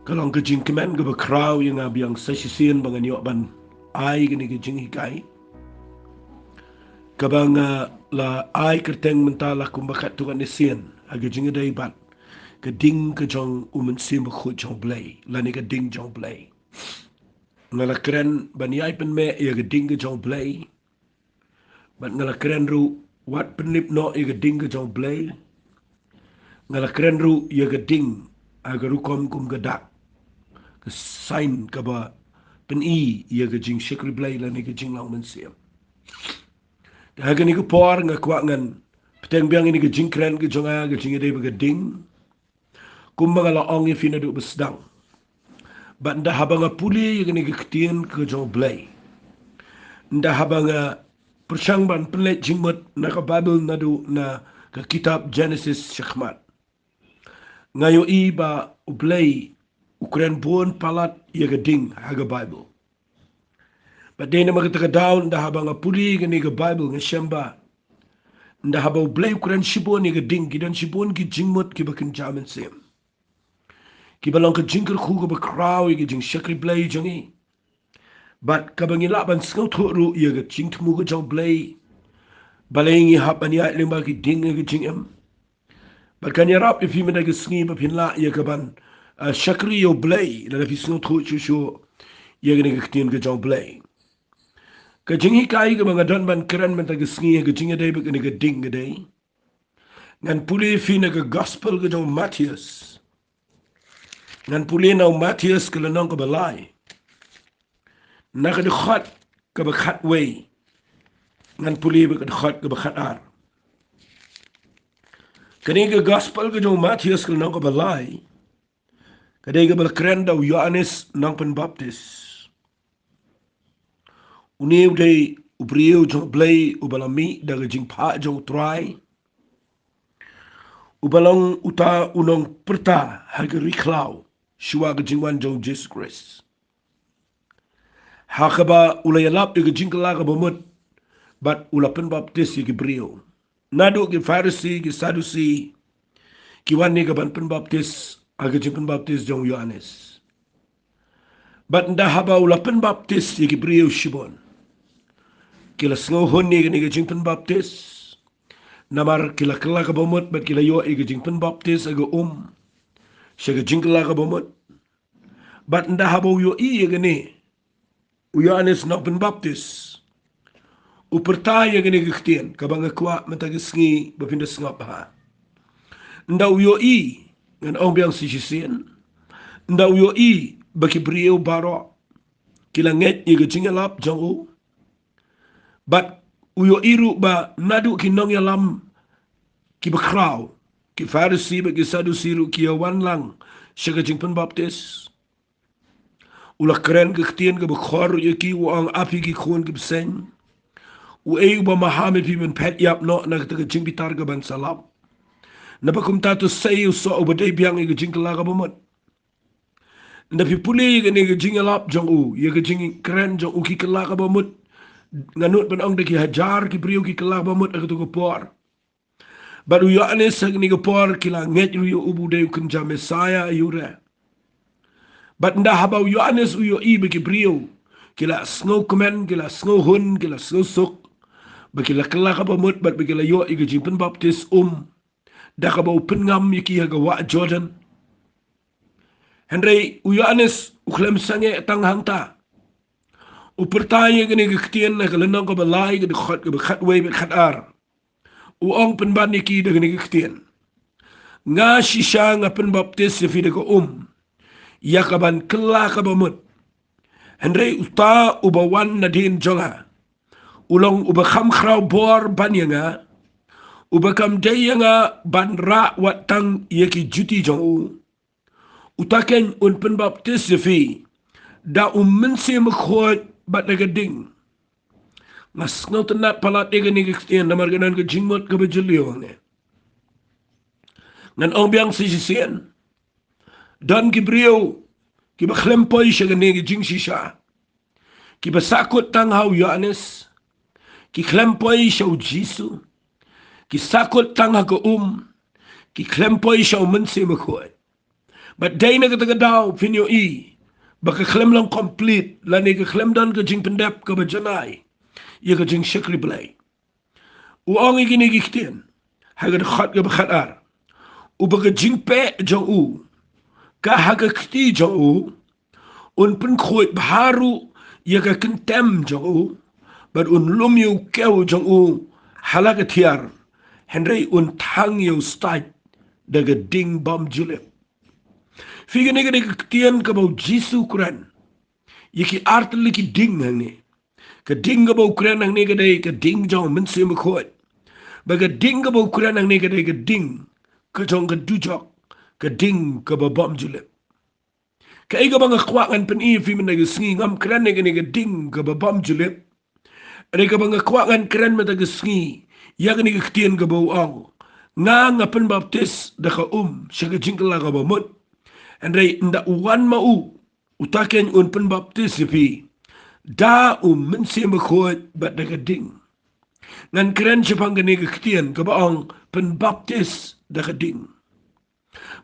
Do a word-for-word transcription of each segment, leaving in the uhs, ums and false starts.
Ka long ka jingkmen kaba khraw ïa nga biang sa shisien ba ngan ïoh ban ai kane ka jinghikai kaba nga la ai kyrteng mynta la kumba katto katne sien ha ka jingïadei bad ka ding ka jong U Mynsiem Bakhuid jong U Blei lane ka ding jong U Blei. Nga la kren ban ïai pynmeh ïa ka ding ka jong U Blei. Bad nga la kren ruh wat pynlip noh ïa ka ding ka jong U Blei. Nga la kren ruh ïa ka ding ha ka rukom kum ka dak, ka sign kaba pyni ïa ka jingshakri Blei lane ka jinglong mynsiem. Te ha kane ka por nga kwah ngan bteng biang ïa kane ka jingkren ka jong nga ha ka jingïadei bad ka ding. Kumba nga la ong ïa phi naduh ba sdang, bad ynda haba nga pule ïa kane ka ktien ka jong U Blei, ynda haba nga pyrshang ban pynleit jingmut na ka Baibl naduh na ka kitab Jenesis shakhmat, nga ïohi ba U Blei u kren bun palat ïa ka ding ha ka Baibl. Bad dei namar kata ka daw ynda haba nga pule kane ka Baibl nga shem ba ynda haba U Blei u kren shibun ïa ka ding, ki don shibun ki jingmut kiba kynja mynsiem, kiba long ka jingkyrkhu kaba khraw ïa ka jingshakri Blei jong ngi. Bad kaba ngi lah ban sngewthuh ruh ïa ka jingthmu ka jong U Blei balei ngi hap ban ïaid lyngba ki ding ïa ka jingim. Bad kan ïarap ïa phi mynta ka sngi ba phin lah ïa ka ban, ah, shakri ïa U Blei lada phi sngewthuh shuh shuh ïa kane ka ktien ka jong U Blei. Ka jinghikai kaba nga don ban kren mynta ka sngi ha ka jingïadei bad kane ka ding ka dei, ngan pule ïa phi na ka Gospel ka jong u Mathaios. Ngan pule na u Mathaios ka lynnong kaba lai, na ka dkhot kaba khatwei ngan pule bad ka dkhot kaba khatar. Kane ka Gospel ka jong u Mathaios ka lynnong kaba lai ka dei kaba la kren da u Ïoannis Nongpynbaptis. Une u dei u briew jong U Blei uba la mih da ka jingphah jong U Trai. Uba long uta u nongpyrta ha ka ri khlaw shuwa ka jingwan jong U Jisu Khrist, ha kaba u la ïalap ïa ka jingkylla kaba mut bad u la pynbaptis ïa ki briew. Naduh ki Pharisi, ki Sadusi ki wan ïa ka ban pynbaptis ha ka jingpynbaptis jong u Ïoannis. Bad ynda haba u la pynbaptis ïa ki briew shibun, ki la sngewhun ïa kane ka jingpynbaptis namar ki la kylla kaba mut bad ki la ïoh ïa ka jingpynbaptis ha ka um sha ka jingkylla kaba mut. Bad ynda haba u ïohi ïa kane u Ïoannis Nongpynbaptis u pyrta ïa kane ka ktien kaba nga kwah mynta ka sngi ba phin da sngap ha. Ynda u ïohi, ngan ong biang sa shisien, ynda u ïohi ba ki briew baroh ki la ngeit ïa ka jingïalap jong u, bad u ïohi ruh ba naduh ki nongïalam kiba khraw, ki Pharisi bad ki Sadusi ruh ki ïa wan lang sha ka jingpynbaptis, u la kren ka ktien kaba khor ïa ki, u ong, A phi ki khun ki bseiñ, uei uba maham ïa phi ban phet ïap noh na kata ka jingbitar ka ban sa lap? Naba kumta to sei ïa u soh uba dei biang ïa ka jingkylla kaba mut. Ynda phi pule ïa kane ka jingïalap jong u, ïa ka jingkren jong u, ki kylla kaba mut. Nga nud ban ong da ki hajar ki briew ki kylla kaba mut ha kato ka por. Bad u Ïoannis ha kane ka por ki la ngeit ruh ïa u ba u dei u kynja Messaïah ïa u re. Bad ynda haba u Ïoannis u ïohi ba ki briew ki la sngewkmen, ki la sngewhun, ki la sngewsuk ba ki la kylla kaba mut bad ba ki la ïoh ïa ka jingpynbaptis um da kaba u pynngam ïa ki ha ka wah Jordan. Hynrei u Ïoannis u khlem sangeh tang hangta. U pyrta ïa kane ka ktien ha ka lynnong kaba lai, ka dkhot kaba khatwei bad khatar. U ong pynban ïa ki da kane ka ktien, Nga shisha nga pynbaptis ïa phi da ka um ïa ka ban kylla kaba mut. Hynrei uta uba wan nadien jong nga u long uba kham khraw bor ban ïa nga, uba kam dei ïa nga ban rah wat tang ïa ki juti jong u. Uta keiñ un pynbaptis ïa phi da U Mynsiem Bakhuid bad da ka ding. Nga sngewtynnat palat ïa kane ka ktien namar ka don ka jingmut kaba jylliew hangne. Ngan ong biang sa shisien, don ki briew kiba khlem poi sha kane ka jingshisha. Kiba sahkut tang ha u Ïoannis, ki khlem poi sha u Jisu. Ki sahkut tang ha ka um, ki khlem poi sha U Mynsiem Bakhuid. Bad dei na kata ka daw phin ïohi ba ka khlem long complete lane ka khlem don ka jingpyndep kaba janai ïa ka jingshakri Blei. U ong ïa kine ki ktien ha ka dkhot kaba khatar: Uba ka jingpeh jong u ka ha ka kti jong u, un pynkhuid bha ruh ïa ka kyntem jong u, bad un lum ïa u kew jong u ha la ka thiar, hynrei un thang ïa u stait da ka ding bym ju lip. Phi, kane ka dei ka ktien kaba u Jisu u kren ïa ki artylli ki ding hangne. Ka ding kaba u kren hangne ka dei ka ding jong u Mynsiem Bakhuid. Bad ka ding kaba u kren hangne ka dei ka ding ka jong ka dujok, ka ding kaba bym ju lip. Kaei kaba nga kwah ngan pyni ïa phi mynta ka sngi, ngam kren ïa kane ka ding kaba bym ju lip. Hynrei kaba nga kwah ngan kren mynta ka sngi ïa kane ka ktien kaba u ong: Nga, nga pynbaptis da ka um sha ka jingkylla kaba mut, hynrei ynda u wan ma u, uta keiñ un pynbaptis ïa phi da u Mynsiem Bakhuid bad da ka ding. Ngan kren shaphang kane ka ktien kaba ong pynbaptis da ka ding.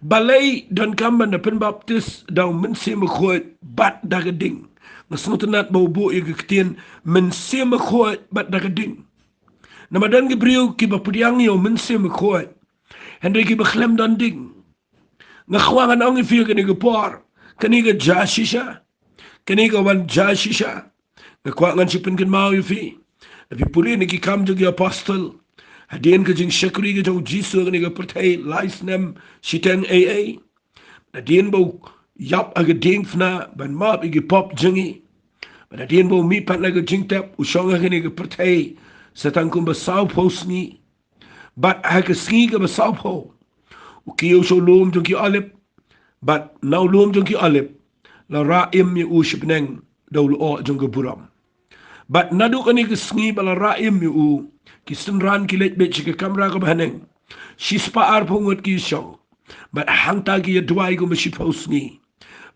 Balei donkam ban da pynbaptis da u Mynsiem Bakhuid bad da ka ding? Nga sngewtynnat ba u buh ïa ka ktien Mynsiem Bakhuid bad da ka ding. Namar don ki briew kiba pdiang ïa u Mynsiem Bakhuid, hynrei kiba khlem don ding. Nga kwah ngan ong ïa phi ha kane ka por, kane ka jia shisha. Kane ka wan jia shisha. Nga kwah ngan shu pynkynmaw ïa phi. Lada phi pule na Ki Kam jong ki Apostol, hadien ka jingshakri ka jong u Jisu ha kane ka pyrthei lai snem shiteng ei ei, hadien ba u ïap ha ka diengphna ban map ïa ki pop jong ngi, bad hadien ba u mihpat na ka jingtep, u shong ha kane ka pyrthei sa tang kumba sawphew sngi. Bad ha ka sngi kaba sawphew, u kiew sha u lum jong ki Olib, bad na u lum jong ki Olib la rah im ïa u sha bneng da u lyoh jong ka burom. Bad naduh kane ka sngi ba la rah im ïa u, ki synran ki leit beit sha ka kamra kaba haneng. Shispah arphew ngut ki shong, bad hangta ki ïa duwai kumba shiphew sngi.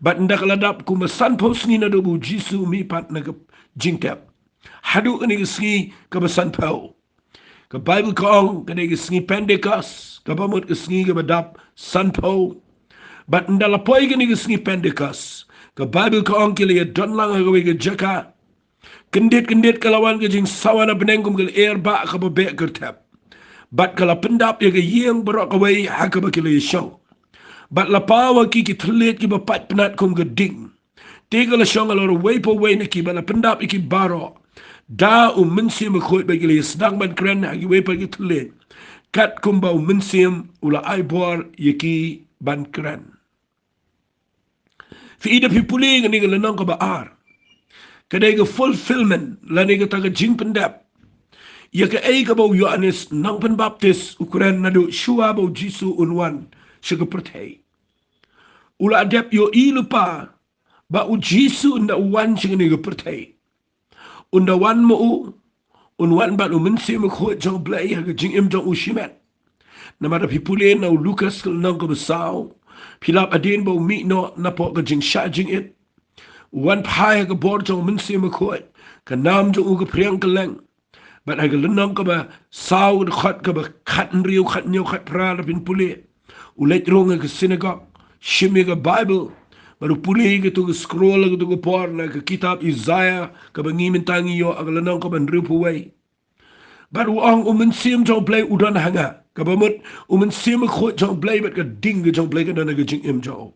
Bad ynda ka la dap kumba sanphew sngi naduh ba u Jisu u mihpat na ka jingtep, haduh kane ka sngi kaba sanphew, ka Baibl ka ong ka dei ka sngi Pentekost, kaba mut ka sngi kaba dap sanphew. Bad ynda la poi kane ka sngi Pentekost, ka Baibl ka ong ki la ïa don lang ha kawei ka jaka. Kyndit kyndit ka la wan ka jingsawa na bneng kum ka lyer bah kaba beh kyrthep. Bad ka la pyndap ïa ka ïing baroh kawei ha kaba ki la ïa shong. Bad la paw ha ki ki thylliej kiba pait pnat kum ka ding. Te ka la shong halor uwei pa uwei na ki bad la pyndap ïa ki baroh da u Mynsiem Bakhuid, bad ki la ïa sdang ban kren ha kiwei pat ki thylliej, katkum ba u Mynsiem u la ai bor ïa ki ban kren. Phi, lada phi pule ïa kane ka lynnong kaba ar, ka dei ka fulfillment lane kata ka jingpyndep ïa kaei kaba u Ïoannis nongpynbaptis u kren naduh shuwa ba u Jisu un wan sha ka pyrthei. U la dep ïohi lypa ba u Jisu ynda u wan sha kane ka pyrthei, ynda wan ma u, un wan bad u Mynsiem Bakhuid jong u Blei ha ka jingim jong u shimet. Namar lada phi pule na u Lukas ka lynnong kaba saw, phi lap hadien ba u mih noh napoh ka jingshah jingit, u wan phai ha ka bor jong u Mynsiem Bakhuid, ka nam jong u ka phriang kylleng. Bad ha ka lynnong kaba saw, ka dkhot kaba khathynriew, khathynñiew, khatphra, lada phin pule, u leit rung ha ka synagog, shim ïa ka Baibl, bad u pule ïa kato ka scroll, kato ka por na ka kitab Isaïah kaba ngi mynta ngi ïoh ha ka lynnong kaba hynriewphew wei. Bad u ong, u Mynsiem jong u Blei u don ha nga. Kaba mut, u Mynsiem Bakhuid jong u Blei bad ka ding ka jong u Blei ka don ha ka jingim jong u.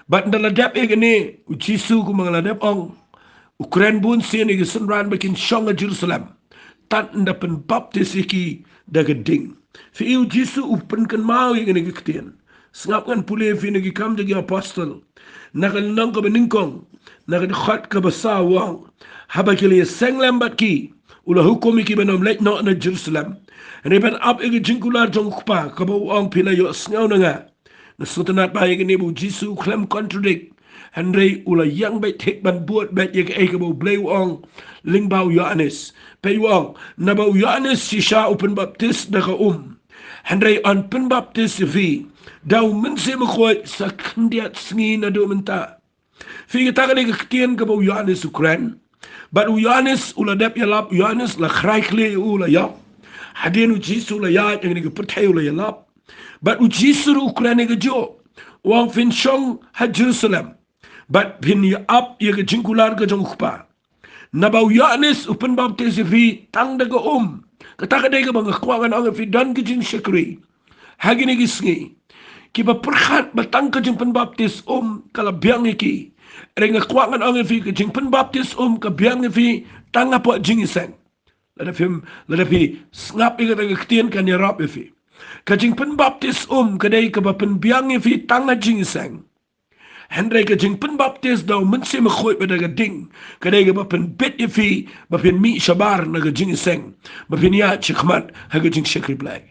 Bad ynda la dep ïa kane, u Jisu kumba nga la dep ong, u kren bunsien ïa ki synran ba kin shong ha Jerusalem, tad ynda pynbaptis ïa ki da ka ding. Phi, u Jisu u pynkynmaw ïa kane ka ktien. Sngap, ngan pule ïa phi na Ki Kam jong ki Apostol, na ka lynnong kaba nyngkong, na ka dkhot kaba saw, u ong: Haba ki la ïaseng lem bad ki, u la hukum ïa ki ban ym leit noh na Jerusalem, hynrei ban ap ïa ka jingkular jong u Kpa, kaba u ong, phi la ïohsngew na nga. Nga sngewtynnat ba ïa kane ba u Jisu u khlem contradict, hynrei u la ïeng beit thik ban bud beit ïa kaei kaba u Blei u ong lyngba u Ïoannis. Peit, u ong, naba u Ïoannis shisha u pynbaptis da ka um, hynrei yn pynbaptis ïa phi da u Mynsiem Bakhuid sa khyndiat sngi naduh mynta. Phi, kata ka dei ka ktien kaba u Ïoannis u kren. Bad u Ïoannis u la dep ïalap, u Ïoannis la khrai khlieh ïa u, la ïap. Hadien u Jisu u la ïaid ha kane ka pyrthei u la ïalap. Bad u Jisu ruh u kren ïa kajuh. U ong phin shong ha Jerusalem bad phin ïa ap ïa ka jingkular ka jong u Kpa. Naba u Ïoannis u pynbaptis ïa phi tang da ka um. Kata ka dei kaba nga kwah ngan ong ïa phi, don ki jingshakri ha kine ki sngi kiba pyrkhat ba tang ka jingpynbaptis um ka la biang ïa ki. Hynrei nga kwah ngan ong ïa phi, ka jingpynbaptis um ka biang ïa phi tang hapoh jingïaseng. Lada phim, lada phi sngap ïa kata ka ktien kan ïarap ïa phi. Ka jingpynbaptis um ka dei kaba pynbiang ïa phi tang ha jingïaseng. Hynrei ka jingpynbaptis da u Mynsiem Bakhuid bad da ka ding ka dei kaba pynbit ïa phi ba phin mih shabar na ka jingïaseng, ba phin ïaid shakhmat ha ka jingshakri Blei.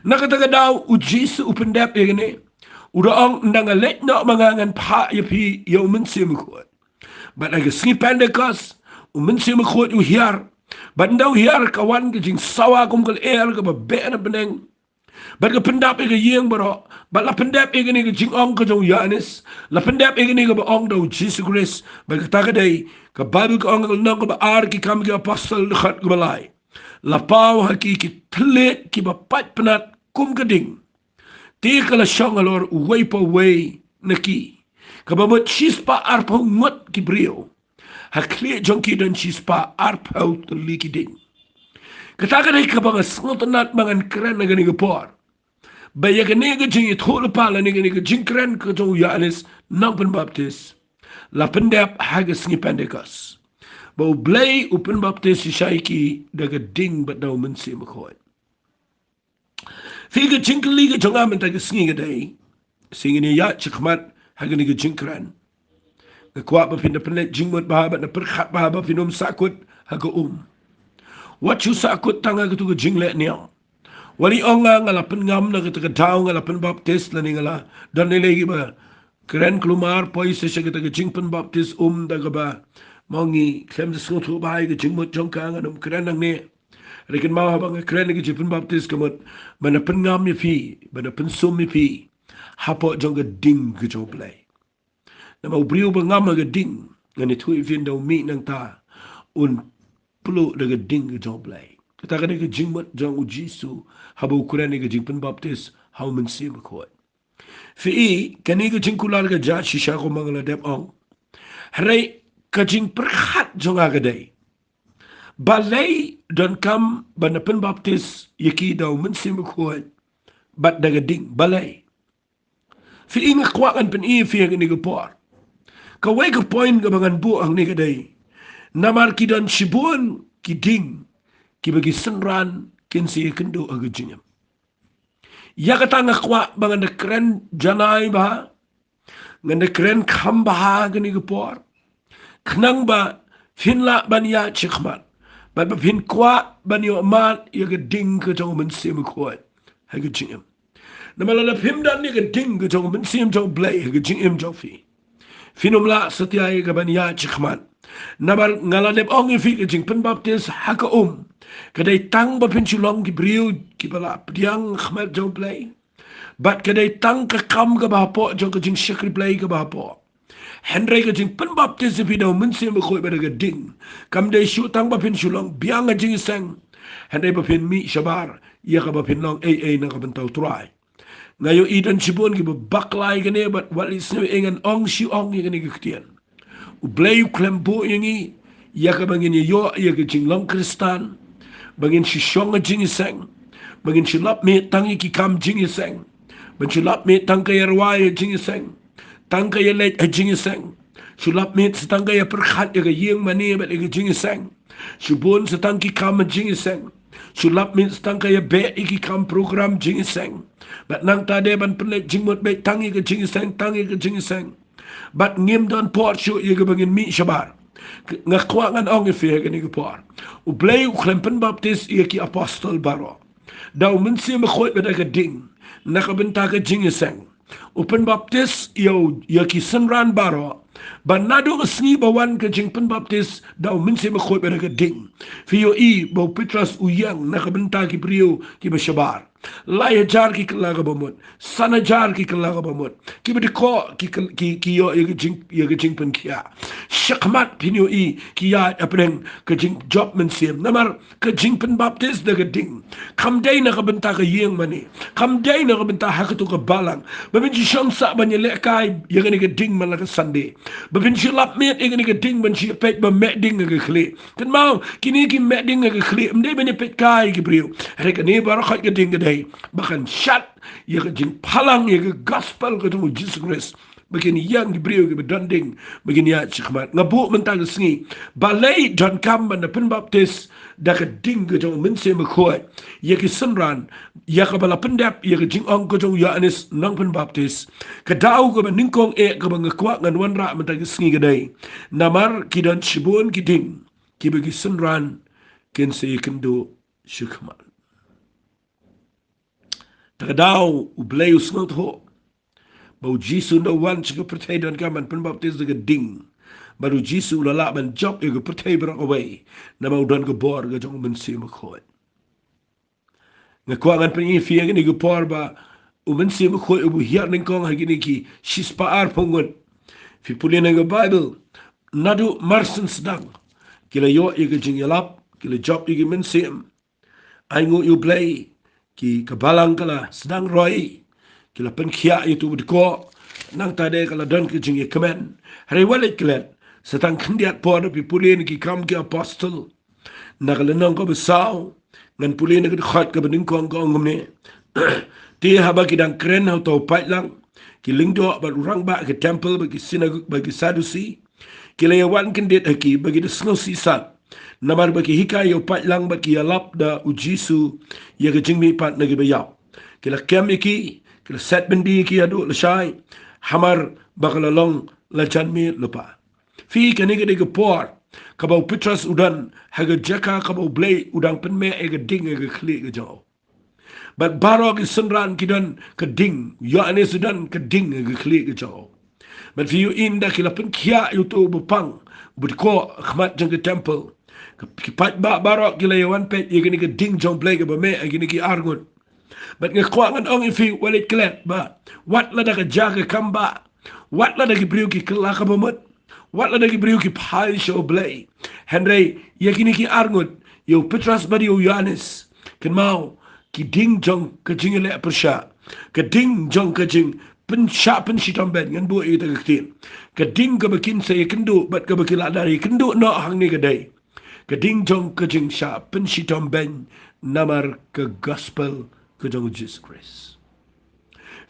Na kata ka daw u Jisu u pyndep ïa kane. U da ong, ynda nga leit noh ma nga ngan phah ïa phi ïa u Mynsiem Bakhuid. Bad ha ka sngi Pentekost u Mynsiem Bakhuid u hiar. Bad ynda u hiar ka wan ka jingsawa kum ka lyer kaba beh na bneng. Bad ka pyndap ïa ka ïing baroh. Bad la pyndep ïa kane ka jingong ka jong u Ïoannis. La pyndep ïa kane kaba ong da u Jisu Khrist. Bad kata ka dei ka Baibl ka ong ka lynnong kaba ar, Ki Kam ki Apostol dkhot kaba lai. La paw ha ki ki thylliej kiba pait pnat kum ka ding. Te ka la shong halor uwei pa uwei na ki. Kaba mut shispah arphew ngut ki briew ha khlieh jong ki don shispah arphew tylli ki ding. Kata ka dei kaba nga sngewtynnat ba ngan kren ha kane ka por. Ba ïa kane ka jingïathuhlypa lane kane ka jingkren ka jong u Ïoannis Nongpynbaptis la pyndep ha ka sngi Pentekost. Ba u Blei u pynbaptis shisha ïa ki da ka ding bad da u Mynsiem Bakhuid. Phi, ka jingkylli ka jong nga mynta ka sngi ka dei, shisha ngin ïaid shakhmat ha kane ka jingkren. Nga kwah ba phin da pynleit jingmut bha bad da pyrkhat bha ba phin ym sahkut ha ka um. Wat shu sahkut tang ha katu ka jingleh niam. Wat ong nga, nga la pynngam na kata ka daw, nga la pynbaptis lane nga la don lei lei kiba kren kulmar poi shisha kata ka jingpynbaptis um da kaba ma ngi khlem da sngewthuh bha ïa ka jingmut jong ka, ngan ym kren nangne. Hynrei kynmaw, haba nga kren ïa ka jingpynbaptis ka mut ban da pynngam ïa phi, ban da pynsum ïa phi hapoh jong ka ding ka jong u Blei. Namar u briew ba ngam ha ka ding, ngan ïathuh ïa phi, ynda u mih nangta un pluh da ka ding ka jong u Blei. Kata ka dei ka jingmut jong u Jisu haba u kren ïa ka jingpynbaptis ha u Mynsiem Bakhuid. Phi, kane ka jingkular ka jia shisha kumba nga la dep ong. Hynrei ka jingpyrkhat jong nga ka dei, balei donkam ban da pynbaptis ïa ki da u Mynsiem Bakhuid bad da ka ding? Balei? Phi, nga kwah ngan pyni ïa phi ha kane ka por. Kawei ka point kaba ngan buh hangne ka dei, namar ki don shibun ki ding kiba ki synran kin sa ïakynduh ha ka jingim. Ïa kata nga kwah ba ngan da kren janai bha, ngan da kren kham bha ha kane ka por, khnang ba phin lah ban ïaid shakhmat bad ba phin kwah ban ïohmad ïa ka ding ka jong u Mynsiem Bakhuid ha ka jingim. Namar lada phim don ïa ka ding ka jong u Mynsiem jong u Blei ha ka jingim jong phi, phin ym lah satia ïa ka ban ïaid shakhmat. Namar nga la dep ong ïa phi, ka jingpynbaptis ha ka um ka dei tang ba phin shu long ki briew kiba la pdiang ha khmat jong u Blei. Bad ka dei tang ka kam kaba hapoh jong ka jingshakri Blei kaba hapoh. Hynrei ka jingpynbaptis ïa phi da u Mynsiem Bakhuid bad da ka ding kam dei shuh tang ba phin shu long biang ha jingïaseng, hynrei ba phin mih shabar ïa kaba phin long ei ei na ka bynta u Trai. Nga ïohi don shibun kiba bakla ïa kane, bad wat leit sngew ei, ngan ong shi ong ïa kane ka ktien. U Blei u khlem buh ïa ngi ïa kaba ngin ïoh ïa ka jinglong Khristan, ba ngin shu shong ha jingïaseng, ba ngin shu lap miet tang ïa ki kam jingïaseng, ban shu lap miet tang ka ïarwai ha jingïaseng, tang ka ïaleit ha jingïaseng. Shu lap miet sa tang ka ïapyrkhat ïa ka ïing mane bad ïa ka jingïaseng. Shu bun sa tang ki kam ha jingïaseng. Shu lap miet sa tang ka ïabeh ïa ki kam program jingïaseng. Bad nangta de ban pynleit jingmut beit tang ïa ka jingïaseng, tang ïa ka jingïaseng. Bad ngim don por shuh ïa kaba ngin mih shabar. K-, nga kwah ngan ong ïa phi ha kane ka por, U Blei u khlem pynbaptis ïa ki apostol baroh da u Mynsiem Bakhuid bad da ka ding na ka bynta ka jingïaseng. U pynbaptis ïa u, ïa ki synran baroh. Bad naduh ka sngi ba wan ka jingpynbaptis da u Mynsiem Bakhuid bad da ka ding, phi ïohi ba u Petros u ïeng na ka bynta ki briew kiba shabar. Lai hajar ki kylla kaba mut, san hajar ki kylla kaba mut, kiba dkoh ki kyl-, ki, ki ïoh ïa ka jing, ïa ka jingpynkhiah. Shakhmat phin ïohi ki ïaid hapdeng ka jingjop mynsiem. Namar ka jingpynbaptis da ka ding kam dei na ka bynta ka ïing mane, kam dei na ka bynta ha kato ka balang ba phin shu shong sah ban ïalehkai ïa kane ka ding man la ka Sunday, ba phin shu lap miet ïa kane ka ding ban shu peit ba meh ding ha ka khlieh. Kynmaw, kine ki meh ding ha ka khlieh ym dei ban ïapeit kai ki briew. Hynrei kane baroh khoit ka ding ka dei ba kan shad ïa ka jingphalang ïa ka gospel ka jong u Jisu Khrist, ba kin ïeng ki briew kiba don ding ba kin ïaid shakhmat. Nga buh mynta ka sngi, balei donkam ban da pynbaptis da ka ding ka jong u Mynsiem Bakhuid ïa ki synran, ïa kaba la pyndep ïa ka jingong ka jong u Ïoannis Nongpynbaptis? Ka daw kaba nyngkong eh kaba nga kwah ngan wanrah mynta ka sngi ka dei namar ki don shibun ki ding kiba ki synran kin sa ïakynduh shakhmat. Te ka daw U Blei u sngewthuh ba u Jisu ynda u wan sha ka pyrthei donkam ban pynbaptis da ka ding, bad u Jisu u la lah ban jop ïa ka pyrthei baroh kawei namar u don ka bor ka jong u Mynsiem Bakhuid. Nga kwah ngan pyni ïa phi ha kine ki por ba u Mynsiem Bakhuid u hiar nyngkong ha kine ki shispah arphew ngut. Phi pule na ka Baibl, naduh marsien sdang ki la ïoh ïa ka jingïalap, ki la jop ïa ki mynsiem. Ainguh ïa U Blei, ki, ka balang ka la sdang roi, ki la pynkhiah ïa uto uba dkoh. Nangta de ka la don ka jingïakmen. Hynrei wat leit klet, sa tang khyndiat por, phi pule na Ki Kam ki Apostol, na ka lynnong kaba saw, ngan pule na ka dkhot kaba nyngkong, ka ong kumne: Te haba ki dang kren ha uto u paidlang, ki lyngdoh bad u rangbah ka templ bad ki sinagog bad ki Sadusi ki la ïawan kyndit ha ki ba ki da sngewsih sat, namar ba ki hikai ïa u paidlang bad ki ïalap da u Jisu ïa ka jingmihpat na kiba ïap. Ki la kem ïa ki, ki la set byndi ïa ki haduh lashai, hamar ba ka la long la jan miet lypa. Phi, kane ka dei ka por kaba u Petros u don ha ka jaka kaba U Blei u dang pynmeh ïa ka ding ha ka khlieh ka jong u. Bad baroh ki synran ki don ka ding, u Ïoannis u don ka ding ha ka khlieh ka jong u. Bad phi ïohi ynda ki la pynkhiah ïa uto uba pang, uba dkoh ha khmat jong ka templ, ki paidbah baroh ki la ïawan peit ïa kane ka ding jong U Blei kaba meh ha kine ki arngut. Bad nga kwah ngan ong ïa phi, wat leit klet ba wat lada ka jia ka kam bah, wat lada ki briew ki kylla kaba mut, wat lada ki briew ki phai sha U Blei, hynrei ïa kine ki arngut, ïa u Petros bad ïa u Ïoannis, kynmaw, ki ding jong ka jingïaleh pyrshah, ka ding jong ka jingpynshah pynshitom beiñ, ngan buh ïa kata ka ktien, ka ding kaba kin sa ïakynduh bad kaba ki lah ban ïakynduh noh hangne ka dei ka ding jong ka jingshah pynshitom beiñ namar ka gospel ka jong u Jisu Khrist.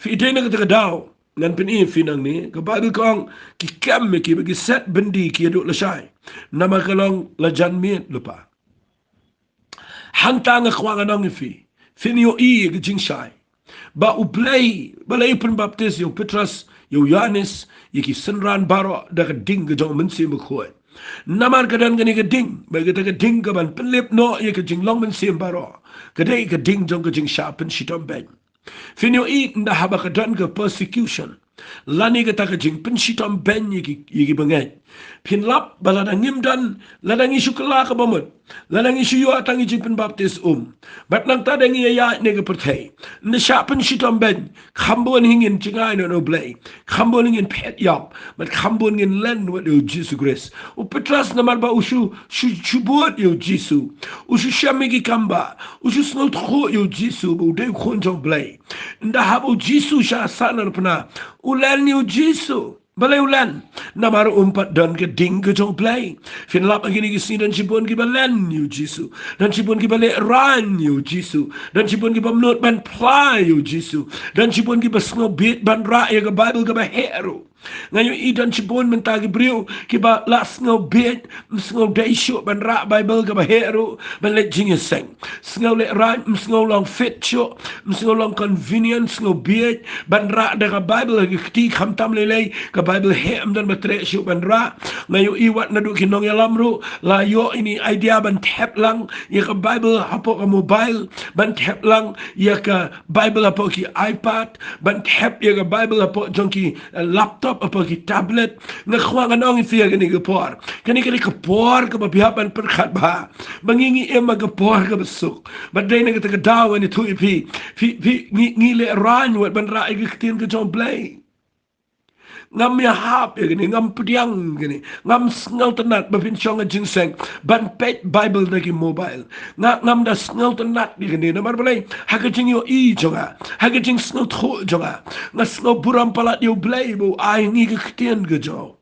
Phi, dei na kata ka daw ngan pyni ïa phi nangne, ka Baibl ka ong, ki kem ïa ki bad ki set byndi ïa ki haduh lashai, namar ka long la jan miet lypa. Hangta nga kwah ngan ong ïa phi, phin ïohi ïa ka jingshai ba U Blei, balei u pynbaptis ïa u Petros, ïa u Ïoannis, ïa ki synran baroh da ka ding ka jong u Mynsiem Bakhuid. Namar ka don kane ka ding, ba kata ka ding kaban pynlip noh ïa ka jinglong mynsiem baroh, ka dei ka ding jong ka jingshah pynshitom beiñ. Phin ïohi ynda haba ka don ka persecution, lane kata ka jingpynshitom beiñ ïa ki, ïa ki bangeit, phin lap ba lada ngim don, lada ngi shu kylla kaba mut, lada ngi shu ïoh tang ïa ka jingpynbaptis um, bad nangta de ngi ïaid ne ka pyrthei, ynda shah pynshitom beiñ, kham bun hi ngin jngai noh na U Blei, kham bun hi ngin phet ïap, bad kham bun ngin len wat ïa u Jisu Khrist. U Petros namar ba u shu, shu, shu bud ïa u Jisu, u shu shem ïa ki kam bah, u shu sngewthuh ïa u Jisu ba u dei u Khun jong U Blei. Ynda haba u Jisu shah sahnarphna, u len ïa u Jisu. Balei u len? Namar um pat don ka ding ka jong U Blei. Phin lap ha kine ki sngi don shibun kiba len ïa u Jisu, don shibun kiba lehraiñ ïa u Jisu, don shibun ki bym nud ban phla ïa u Jisu, don shibun kiba sngewbieit ban rah ïa ka Baibl kaba heh ruh. Nga ïohi don shibun mynta ki briew kiba la sngewbieit, ym sngewdei shuh ban rah Baibl kaba heh ruh ban leit jingïaseng. Sngewlehraiñ, ym sngew long fit shuh, ym sngew long convenient, sngewbieit ban rah da ka Baibl ha ka kti, khamtam lei lei ka Bible heh, ym don ba treh shuh ban rah. Nga ïohi wat naduh ki nongïalam ruh la ïoh ïa kane ka idea ban thep lang ïa ka Bible hapoh ka mobile, ban thep lang ïa ka Bible hapoh ki iPad, ban thep ïa ka Bible hapoh jong ki, eh, laptop, hapoh ki tablet. Nga kwah ngan ong ïa phi ha kane ka por, kane ka dei ka por kaba phi hap ban pyrkhat bha ba ngi, ngi im ha ka por kaba suk. Bad dei na kata ka daw ngan ïathuh ïa phi, phi, phi, ngi, ngi lehraiñ wat ban rah ïa ka ktien ka jong U Blei. Ngam ïahap ïa kane, ngam pdiang ïa kane, ngam sngewtynnat ba phin shong ha ka jingseng ban peit Bible da ki mobile. Nga, ngam da sngewtynnat ïa kane, namar balei? Ha ka jingïohi jong nga, ha ka jingsngewthuh jong nga, nga sngew burom palat ïa U Blei ba u ai ngi ka ktien ka jong u.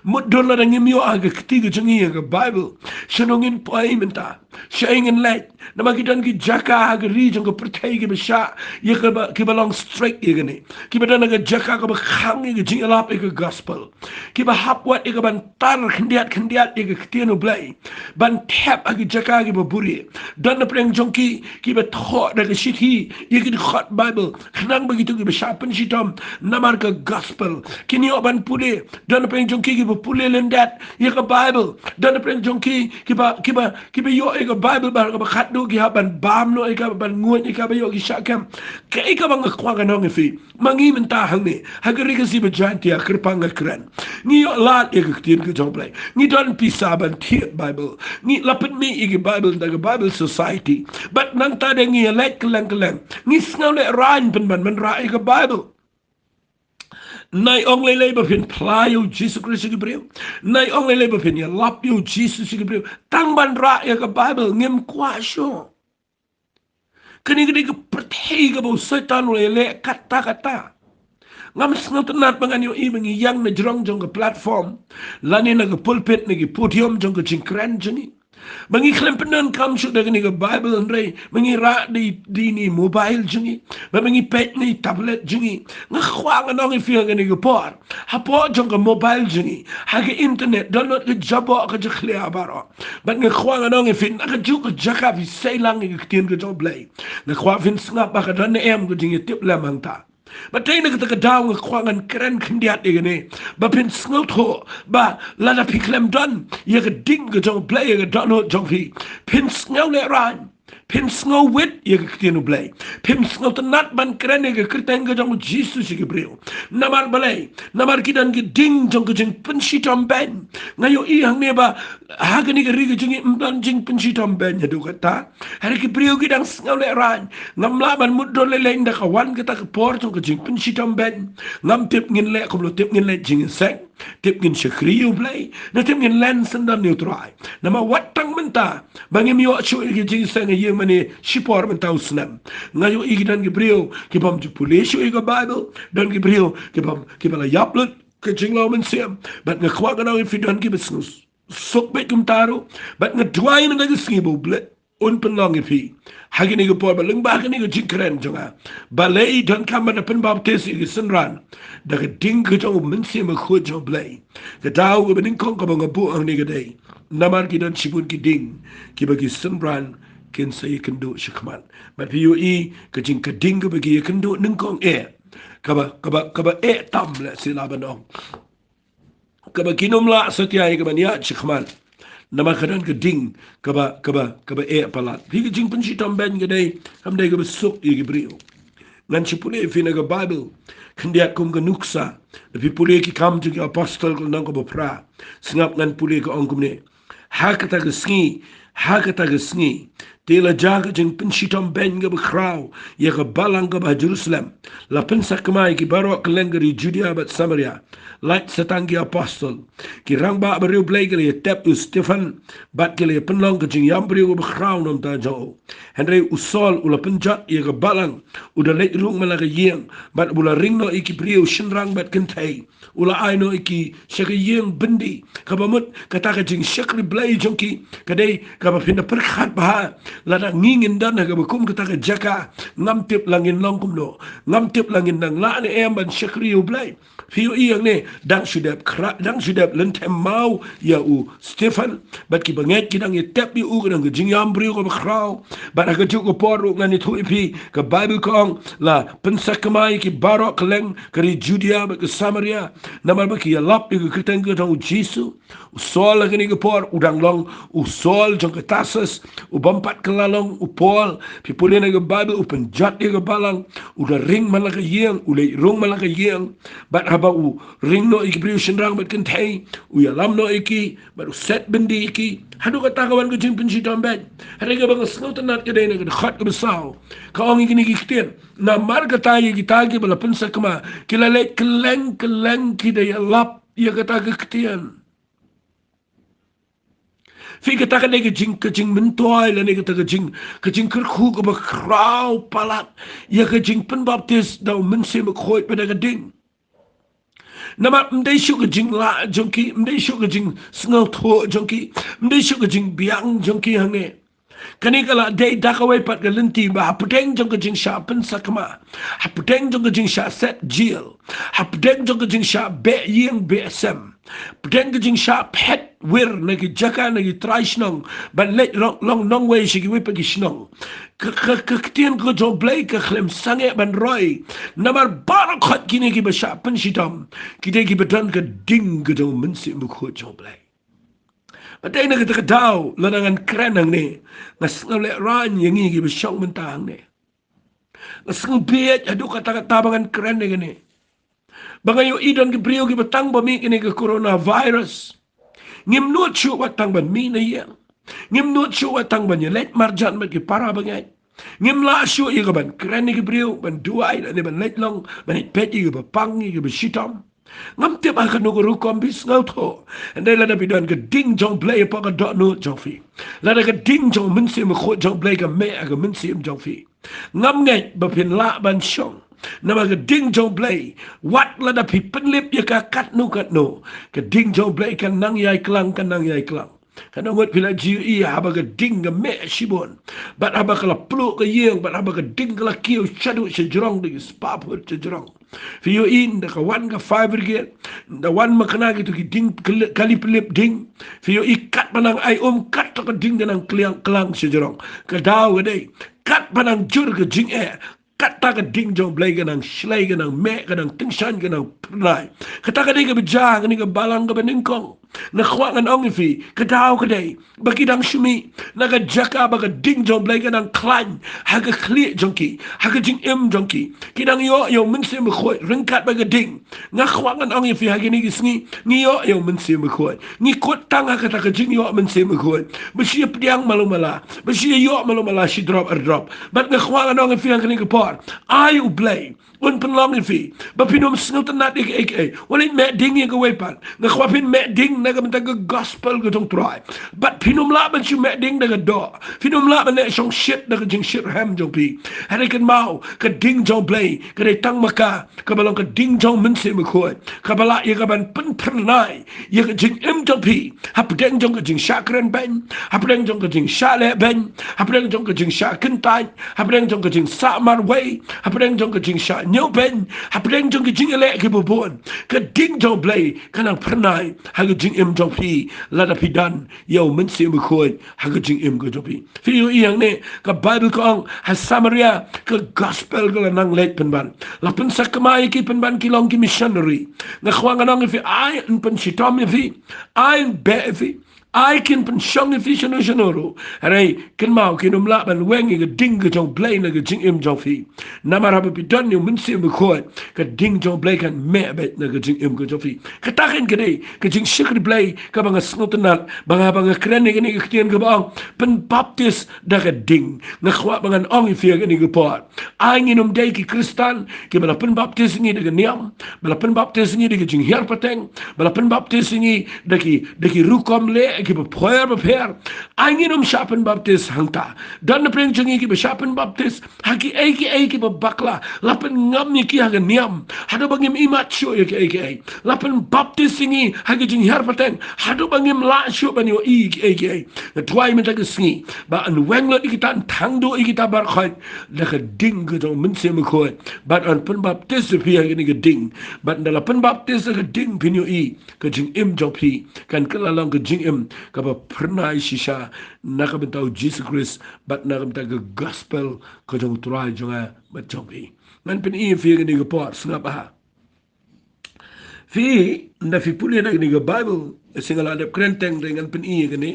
Mutdur lada ngim ïoh ha ka kti ka jong ngi ïa ka Bible, shano ngin poi mynta? Shaei ngin leit? Namar ki don ki jaka ha ka ri jong ka pyrthei kiba shah ïa kaba, kiba long strict ïa kane, kiba don ha ka jaka kaba khang ïa ka jingïalap ïa ka gospel, kiba hap wat ïa ka ban tar khyndiat khyndiat ïa ka ktien U Blei, ban thep ha ki jaka kiba buhrieh. Don na pdeng jong ki kiba thoh da ka shithi ïa ki dkhot Bible khnang ba kito kiba shah pynshitom namar ka gospel kin ïoh ban pule. Don na pdeng jong ki kiba pule lyndet ïa ka Bible. Don na pdeng jong ki kiba, kiba, kiba ïoh ïa ka Bible bad ha kaba khatduh ki hap ban bam noh ïa ka, ban nguid ïa ka ba ïoh ki shah kem. Kaei kaba nga kwah ngan ong ïa phi, ma ngi mynta hangne ha ka ri Khasi ba Jaintia, kyrpang nga kren, ngi ïoh lad ïa ka ktien ka jong U Blei. Ngi don pisa ban thied Bible. Ngi la pynmih ïa ki Bible da ka Bible Society. Bad nangta de ngi ïaleit kylleng kylleng, ngi sngew lehraiñ pynban ban rah ïa ka Bible. Nai ong lei lei ba phin phla ïa U Jisu Khrist ïa ki briew. Nai ong lei lei ba phin ïalap ïa U Jisu ïa ki briew. Tang ban rah ïa ka Bible ngim kwah shuh. Kane ka dei ka pyrthei kaba u Soitan u la ïaleh katta katta. Ngam sngewtynnat ba ngan ïohi ba ngi ïeng na jrong jong ka platform lane na ka pulpit, na ki podium jong ka jingkren jong ngi, ba ngi khlem pyndonkam shuh da kane ka Bible, hynrei ba ngi rah da i, da i mobile jong ngi, ba, ba ngi peit na i tablet jong ngi. Nga kwah ngan ong ïa phi ha kane ka por, hapoh jong ka mobile jong ngi, ha ka internet, download ka jaboh ka jakhlia baroh. Bad nga kwah ngan ong ïa phi, na kajuh ka jaka phi sei lang ïa ka ktien ka jong U Blei, nga kwah phin sngap ba ka don ne em ka jingïatiplem hangta. Bad dei na kata ka daw nga kwah ngan kren khyndiat ïa kane, ba phin sngewthuh ba lada phi khlem don ïa ka ding ka jong U Blei ha ka dohnud jong phi, phin sngew lehraiñ, phin sngew wit ïa ka ktien U Blei, phin sngewtynnat ban kren ïa ka kyrteng ka jong U Jisu sha ki briew. Namar balei? Namar ki don ki ding jong ka jingpynshitom beiñ. Nga ïohi hangne ba ha kane ka ri ka jong ngi ym don jingpynshitom beiñ haduh katta. Hynrei ki briew ki dang sngew lehraiñ. Ngam lah ban mutdur lei lei ynda ka wan kata ka por jong ka jingpynshitom beiñ. Ngam tip ngin leh kumno, tip ngin leh jingïaseng, tip ngin shakri ïa U Blei, ne tip ngin len syndon ïa U Trai. Namar wat tang mynta ba ngim ïoh shuh ïa ka jingïaseng ha ïing mane shipor mynta u snem. Nga ïohi ki don ki briew ki bym ju pule shuh ïa ka Bible, don ki briew ki bym, kiba la ïap lut ka jinglong mynsiem. Bad nga kwah ngan ong ïa phi, don kiba sngew suk beit kumta ruh. Bad nga duwai mynta ka sngi ba U Blei un pynlong ïa phi ha kane ka por, ba lyngba kane ka jingkren jong nga, balei donkam ban da pynbaptis ïa ki synran da ka ding ka jong U Mynsiem Bakhuid jong U Blei. Ka daw kaba nyngkong kaba nga buh hangne ka dei namar ki don shibun ki ding kiba ki synran kin sa ïakynduh shakhmat. Bad phi ïohi ka jing, ka ding kaba ki ïakynduh nyngkong eh, kaba, kaba, kaba eh tam, lehse lah ban ong, kaba kin ym lah satia ïa ka ban ïaid shakhmat namar ka don ka ding kaba, kaba, kaba eh palat. Phi, ka jingpynshitom beiñ ka dei, kam dei kaba suk ïa ki briew. Ngan shu pule ïa phi na ka Bible khyndiat kum ka nuksa. Da phi pule Ki Kam jong ki Apostol ka lynnong kaba phra, sngap, ngan pule, ka ong kumne: Ha kata ka sngi, ha kata ka sngi, te la jia ka jingpynshitom beiñ kaba khraw ïa ka balang kaba ha Jerusalem. La pynsakma ïa ki baroh kylleng ka ri Judia bad Samaria, lait sa tang ki apostol. Ki rangbah bariewblei ki la ïatep ïa u Stephan bad ki la ïapynlong ka jingïam briew kaba khraw na ka bynta jong u. Hynrei u Saul u la pynjot ïa ka balang, u da leit rung man la ka ïing, bad u la ring noh ïa ki briew shynrang bad kynthei. U la ai noh ïa ki sha ka ïing byndi. Kaba mut kata ka jingshakri Blei jong ki ka dei kaba phin da pyrkhat bha. Lada ngi ngin don ha kaba kum kata ka jaka, ngam tip la ngin long kumno, ngam tip la ngin nang lah ne em ban shakri ïa U Blei. Phi ïohi hangne, dang shu dep khra, dang shu dep lynthem maw ïa u Stephen, bad ki bangeit ki dang ïatep ïa u, ka dang ka jingïam briew kaba khraw. Bad ha kajuh ka por ruh ngan ïathuh ïa phi, ka Baibl ka ong, la pynsakma ïa ki baroh kylleng ka ri Judia bad ka Samaria, namar ba ki ïalap ïa ka kyrteng ka jong U Jisu. U Saul ha kane ka por u dang long u Saul jong ka Tarsus, u bym pat kylla long u Paul. Phi pule na ka Baibl, u pynjot ïa ka balang, u da ring man la ka ïing, u leit rung man la ka ïing. Bad haba u ring noh ïa ki briew shynrang bad kynthei, u ïalam noh ïa ki, bad u set byndi ïa ki. Haduh katta ka wan ka jingpynshitom beit. Hynrei kaba nga sngewtynnat ka dei na ka dkhot kaba saw, ka ong ïa kine ki ktien: Namar kata ïa kita kiba la pynsakma ki la leit kylleng kylleng ki da ïalap ïa kata ka ktien. Phi, kata ka dei ka jing, ka jingmyntoi lane kata ka jing, ka jingkyrkhu kaba khraw palat ïa ka jingpynbaptis da U Mynsiem Bakhuid bad da ka ding. Namar ym dei shuh ka jinglah jong ki, ym dei shuh ka jingsngewthuh jong ki, ym dei shuh ka jingbiang jong ki hangne. Kane ka la dei da kawei pat ka lynti ba hapdeng jong ka jingshah pynsakma, hapdeng jong ka jingshah set jil, hapdeng jong ka jingshah beh ïing beh sem, hapdeng ka jingshah phet wir na ki jaka, na ki trai shnong, ban leit long, long nongwei sha kiwei pat ki shnong, ka, ka, ka ktien ka jong U Blei ka khlem sangeh ban roi. Namar baroh khoit kine kiba shah pynshitom ki dei kiba don ka ding ka jong U Mynsiem Bakhuid jong U Blei. Bad dei na kata ka daw, lada ngan kren hangne, nga sngew lehraiñ ïa ngi kiba shong mynta hangne. Nga sngew bieit haduh katta katta ba ngan kren ïa kane. Ba nga ïohi don ki briew kiba tang ba mih kane ka coronavirus, ngim nud shuh wat tang ban mih na ïing. Ngim nud shuh wat tang ban ïaleit marjan bad ki para bangeit. Ngim lah shuh ïa ka ban kren ïa ki briew, ban duwai, lane ban leit long, ban ïapeit ïa kiba pang, ïa kiba shitom. Ngam tip ha kano ka rukom phi sngewthuh. Hynrei lada phi don ka ding jong U Blei hapoh ka dohnud jong phi, lada ka ding jong U Mynsiem Bakhuid jong U Blei ka meh ha ka mynsiem jong phi, ngam ngeit ba phin lah ban shong. Namar ka ding jong U Blei, wat lada phi pynlip ïa ka katno katno, ka ding jong U Blei kan nang ïai klang, kan nang ïai klang. Katno ngut phi la ju ïohi haba ka ding ka meh shibun, bad haba ka la pluh ka ïing, bad haba ka ding ka la kiew shaduh shajrong, da ki spah phut shajrong. Phi ïohi ynda ka wan ka fire brigade, ynda wan makna kito ki ding kali, kali pynlip ding, phi ïohi katba nang ai um, katta ka ding ka nang klang, klang shajrong. Ka daw ka dei, katba nang jur ka jingeh, katta ka ding jong U Blei ka nang shlei, ka nang meh, ka nang tyngshaiñ, ka nang phyrnai. Kata ka dei kaba jia ha kane ka balang kaba nyngkong. Nga kwah ngan ong ïa phi, ka daw ka dei ba ki dang shu mih na ka jaka ba ka ding jong U Blei ka nang khlaiñ ha ka khlieh jong ki, ha ka jingim jong ki. Ki dang ïoh ïa U Mynsiem Bakhuid ryngkat bad ka ding. Nga kwah ngan ong ïa phi, ha kine ki sngi ngi ïoh ïa U Mynsiem Bakhuid. Ngi kut tang ha kata ka jingïoh Mynsiem Bakhuid ba shu ïa pdiang malu mala, ba shu ïa ïoh malu mala shi drop ar drop. Bad nga kwah ngan ong ïa phi ha kane ka por, ai U Blei un pynlong ïa phi ba phin ym sngewtynnat ïa kaei kaei. Wat leit meh ding ïa kawei pat. Nga kwah phin meh ding na ka bynta ka gospel ka jong U Trai. Bad phin ym lah ban shu meh ding da ka doh. Phin ym lah ban leh shongshit da ka jingshitrhem jong phi. Hynrei kynmaw, ka ding jong U Blei ka dei tang ma ka kaba long ka ding jong U Mynsiem Bakhuid, kaba lah ïa ka ban pynphyrnai ïa ka jingim jong phi, hapdeng jong ka jingshah kren beiñ, hapdeng jong ka jingshah leh beiñ, hapdeng jong ka jingshah kyntait, hapdeng jong ka jingsah marwei, hapdeng jong ka jingshah ñiew beiñ, hapdeng jong ka jingïaleh kiba bun. Ka ding jong U Blei ka nang phyrnai ha ka jingim jong phi lada phi don ïa U Mynsiem Bakhuid ha ka jingim ka jong phi. Phi ïohi hangne, ka Baibl ka ong, ha Samaria ka gospel ka la nang leit pynban. La pynsakma ïa ki pynban ki long ki missionary. Nga kwah ngan ong ïa phi, ai un pynshitom ïa phi, ai un beh ïa phi, ai kin pynshong ïa phi shano shano ruh. Hynrei kynmaw, kin ym lah ban weng ïa ka ding ka jong U Blei na ka jingim jong phi. Namar haba phi don ïa U Mynsiem Bakhuid, ka ding jong U Blei kan meh beit na ka jingim ka jong phi. Kata kan ka dei ka jingshakri Blei kaba nga sngewtynnat ba nga, ba nga kren ïa kane ka ktien kaba ong pynbaptis da ka ding. Nga kwah ba ngan ong ïa phi ha kane ka por, ai ngin ym dei ki Khristan kiba la pynbaptis ïa ngi da ka niam, ba la pynbaptis ïa ngi da ka jinghiar pateng, ba la pynbaptis ïa ngi da ki, da ki rukom leh, kiba pher bapher. Ai ngin ym shah pynbaptis hangta. Don na pdeng jong ngi kiba shah pynbaptis ha kiei kiei kiba bakla. La pynngam ïa ki ha ka niam haduh ba ngim ïohi shuh ïa kiei kiei. La pynbaptis ïa ngi ha ka jinghiar pateng haduh ba ngim lah shuh ban ïohi kiei kiei. Nga duwai mynta ka sngi ba yn weng lut ïa kita, yn thang duh ïa kita baroh khoit da ka ding ka jong u Mynsiem Bakhuid. Bad yn pynbaptis ïa phi ha kane ka ding. Bad ynda la pynbaptis ha ka ding, phin ïohi ka jingim jong phi kan kylla long ka jingim kaba phyrnai shisha na ka bynta u Jisu Khrist bad na ka bynta ka gospel ka jong u Trai jong nga bad jong phi. Ngan pyni ïa phi ha kane ka por, sngap bha. Phi, ynda phi pule na kane ka Baibl, shisha nga la dep kren teng, te ngan pyni ïa kane.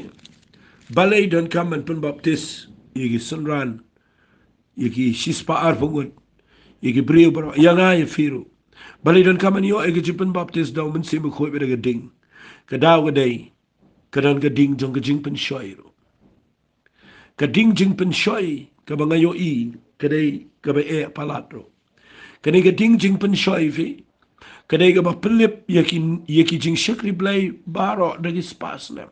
Balei donkam ban pynbaptis ïa ki synran, ïa ki shispah arphew ngut, ïa ki briew baroh, ïa nga ïa phi ruh? Balei donkam ban ïoh ïa ka jingpynbaptis da u Mynsiem Bakhuid bad da ka ding? Ka daw ka dei, ka don ka ding jong ka jingpynshoi ruh. Ka ding jingpynshoi kaba nga ïohi ka dei kaba eh palat ruh. Kane ka ding jingpynshoi, phi, ka dei kaba pynlip ïa ki, ïa ki jingshakri Blei baroh da ki spah snem.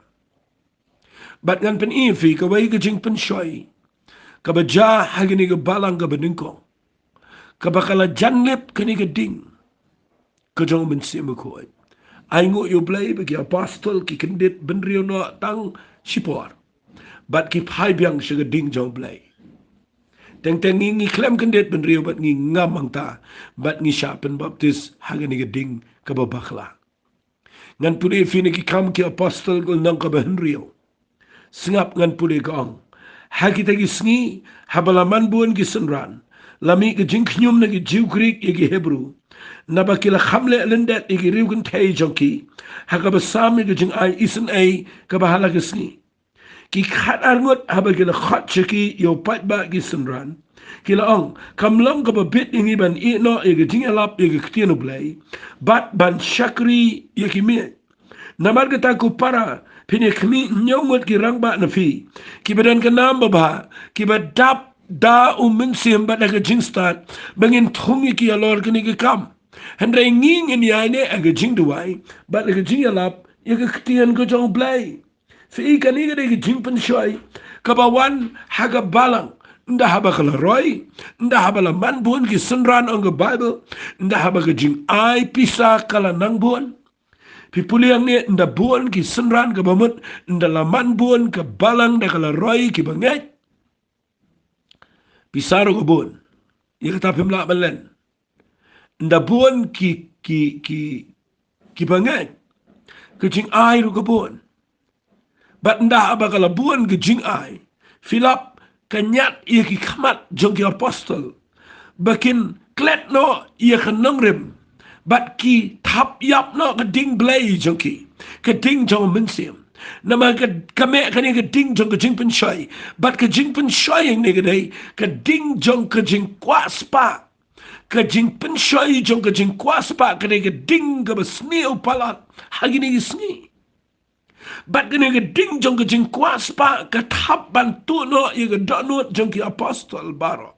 Bad ngan pyni ïa phi kawei ka jingpynshoi kaba jia ha kane ka balang kaba nyngkong, kaba ka la jan lip kane ka ding ka jong u Mynsiem Bakhuid. Ainguh ïa u Blei ba ki apostol ki kyndit bynriew noh tang shipor bad ki phai biang sha ka ding jong u Blei. Teng teng ngi, ngi khlem kyndit bynriew bad ngi ngam hangta bad ngi shah pynbaptis ha kane ka ding kaba bakla. Ngan pule ïa phi na Ki Kam ki Apostol, ka lynnong kaba hynriew. Sngap, ngan pule, ka ong: Ha kita ki sngi, haba la man bun ki synran, la mih ka jingkhñium na ki Jiw Grik ïa ki Hebru, naba ki la kham leh lyndet ïa ki riew kynthei jong ki ha kaba sam ïa ka jingai isynei kaba ha la ka sngi. Ki khatar ngut, haba ki la khot sha ki ïa u paidbah ki synran, ki la ong: Kam long kaba bit ïa ngi ban ïeh noh ïa ka jingïalap ïa ka ktien U Blei bad ban shakri ïa ki miej. Namar kata, ko para, phin ïa khmih hynñiew ngut ki rangbah na phi, kiba don ka nam babha, kiba dap da U Mynsiem bad da ka jingstad, ba ngin thung ïa ki halor kane ka kam. Hynrei ngi ngin ïaineh ha ka jingduwai bad ha ka jingïalap ïa ka ktien ka jong U Blei. Phi, kane ka dei ka jingpynshoi kaba wan ha ka balang. Ynda haba ka la roi, ynda haba la man bun ki synran, ong ka Baibl, ynda haba ka jingai pisa ka la nang bun. Phi pule hangne, ynda bun ki synran, kaba mut ynda la man bun ka balang, da ka la roi ki bangeit. Pisa ruh ka bun. Ïa kata phim lah ban len. Ynda bun ki, ki, ki, ki bangeit, ka jingai ruh ka bun. Bad ynda haba ka la bun ka jingai, phi lap ka ñiat ïa ki khmat jong ki apostol ba kin klet noh ïa ka nongrim bad ki thap ïap noh ka ding Blei jong ki, ka ding jong U Mynsiem. Namar ka, ka mih kane ka ding jong ka jingpynshoi, bad ka jingpynshoi hangne ka dei ka ding jong ka jingkwah spah. Ka jingpynshoi jong ka jingkwah spah ka dei ka ding kaba sniew palat ha kine ki sngi. Bad kane ka ding jong ka jingkwah spah ka thap ban tuh noh ïa ka dohnud jong ki apostol baroh.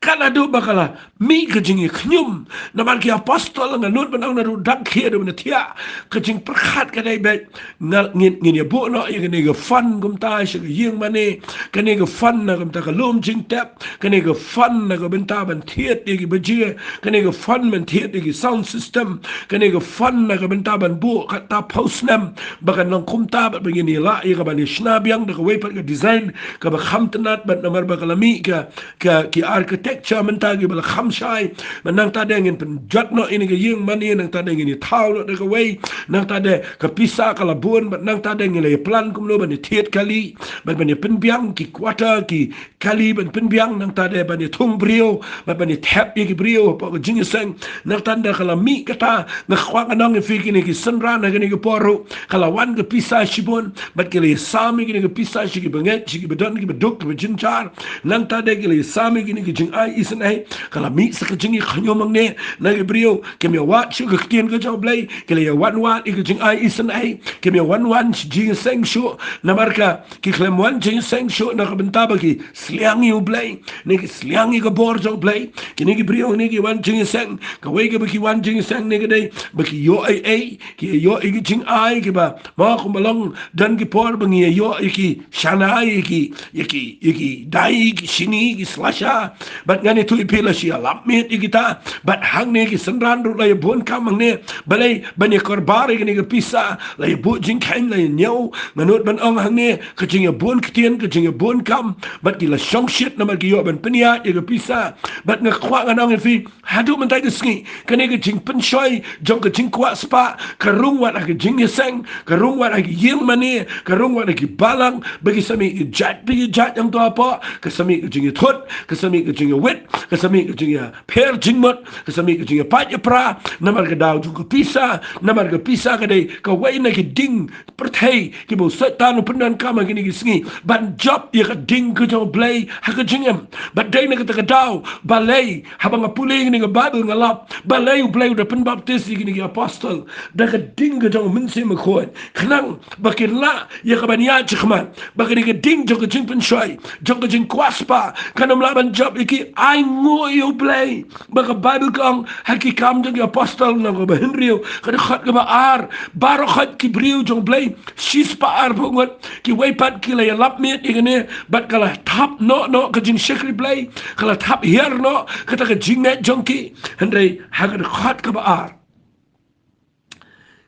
Ka naduh ba ka la mih ka jingïakhñium, namar ki apostol, nga nud ban ong, naduh dang khie haduh ban thiah, ka jingpyrkhat ka dei beit, nga, ngin, ngin ïa buh noh ïa kane ka fund kumta sha ka ïing mane, kane ka fund na kumta ka lum jingtep, kane ka fund na ka bynta ban thied ïa ki baje, kane ka fund ban thied ïa ki sound system, kane ka fund na ka bynta ban buh kata phew snem ba kan long kumta, bad ba ngin ïa lah ïa ka ban ïa shna biang da kawei pat ka design kaba kham tynnat, bad namar ba ka la mih ka, ka, ki architecture mynta kiba la kham shai, bad nangta de ngin pynjot noh ïa kane ka ïing mane, nangta de ngin ïa thaw noh da kawei, nangta de ka pisa ka la bun, bad nangta de ngin la ïa plan kumno ban ïa thied kali, bad ban ïa pynbiang ki quarter, ki kali ban pynbiang, nangta de ban ïa thung briew, bad ban ïa thep ïa ki briew hapoh ka jingïaseng. Nangta ynda ka la mih kata, nga kwah ngan ong ïa phi, kine ki synran ha kine ki por ruh ka la wan ka pisa shibun, bad ki la ïa sam ïa kine ki pisa sha ki bangeit, sha ki badon, ki baduk, ki bajynjar. Nangta de ki la ïa sam ïa kine ka jingai isynei, ka la mih sa ka jingïakhñium hangne. Na ki briew kim ïa wad shuh ka ktien ka jong U Blei, ki la ïa wan wad ïa ka jingai isynei, kim ïa wan wan shu jingïaseng shuh, namar ka ki khlem wan jingïaseng shuh na ka bynta ba ki sliang ïa U Blei, ne ki sliang ïa ka bor jong U Blei. Kine ki briew ne ki wan jingïaseng, kawei kaba ki wan jingïaseng ne ka dei ba ki ïoh ei ei, ki ïoh ïa ki jingai kiba, mo, kumba long don ki por ba ngi ïoh ïa ki shana, ïa ki, ïa ki, ïa ki dai, ki shini, ki slasha. Bad ngan ïathuh ïa phi, la shu ïalap miet ïa kita. Bad hangne ki synran ruh la ïa bun kam hangne. Balei? Ban ïa kyrpad ïa kine ki pisa. La ïa buh jingkheiñ, la ïa ñiew. Nga nud ban ong hangne, ka jingïabun ktien, ka jingïabun kam, bad ki la shongshit namar ki ïoh ban pynïaid ïa ki pisa. Bad nga kwah ngan ong ïa phi, haduh mynta ka sngi, kane ka jingpynshoi jong ka jingkwah spah ka rung wat ha ka jingïaseng, ka rung wat ha ki ïing mane, ka rung wat ha ki balang, ba ki sa mih ki jait pa ki jait hangto hapoh, ka sa mih ka jingïathut, ka sa mih ka jingïawit, ka sa mih ka jingïapher jingmut, ka sa mih ka jingïapait ïapra, namar ka daw jong ka pisa. Namar ka pisa ka dei kawei na ki ding pyrthei kiba u Soitan u pyndonkam ha kine ki sngi ban jop ïa ka ding ka jong U Blei ha ka jingim. Bad dei na kata ka daw, balei haba nga pule ïa kane ka Baibl nga lap, balei U Blei u da pynbaptis ïa kine ki apostol da ka ding ka jong U Mynsiem Bakhuid? Khnang ba kin lah ïa ka ban ïaid shakhmat, ba kane ka ding jong ka jingpynshoi, jong ka jingkwah spah, kan ym lah ban jop ïa ki. Ainguh ïa U Blei ba ka Baibl ka ong ha Ki Kam jong ki Apostol, lynnong kaba hynriew, ka dkhot kaba ar, baroh khoit ki briew jong U Blei, shispah arphew ngut, kiwei pat ki la ïalap miet ïa kane, bad ka la thap noh noh ka jingshakri Blei, ka la thap hiar noh kata ka jingngeit jong ki. Hynrei ha ka dkhot kaba ar,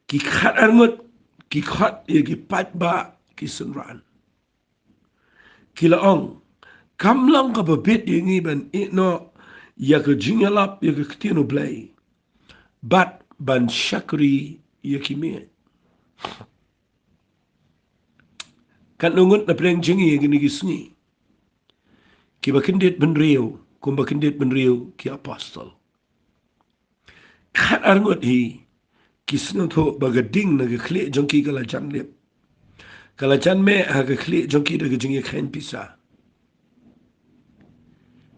ki khatar ngut ki khot ïa ki paidbah, ki synran. Ki la ong, kam long kaba bit ïa ngi ban ïeh noh ïa ka jingïalap ïa ka ktien U Blei bad ban shakri ïa ki miej. Katno ngut na pdeng jong ngi ïa kine ki sngi kiba kyndit bynriew kumba kyndit bynriew ki apostol? Khatar ngut hi ki sngewthuh ba ka ding na ka khlieh jong ki ka la jan lip, ka la jan meh ha ka khlieh jong ki da ka jingïakheiñ pisa.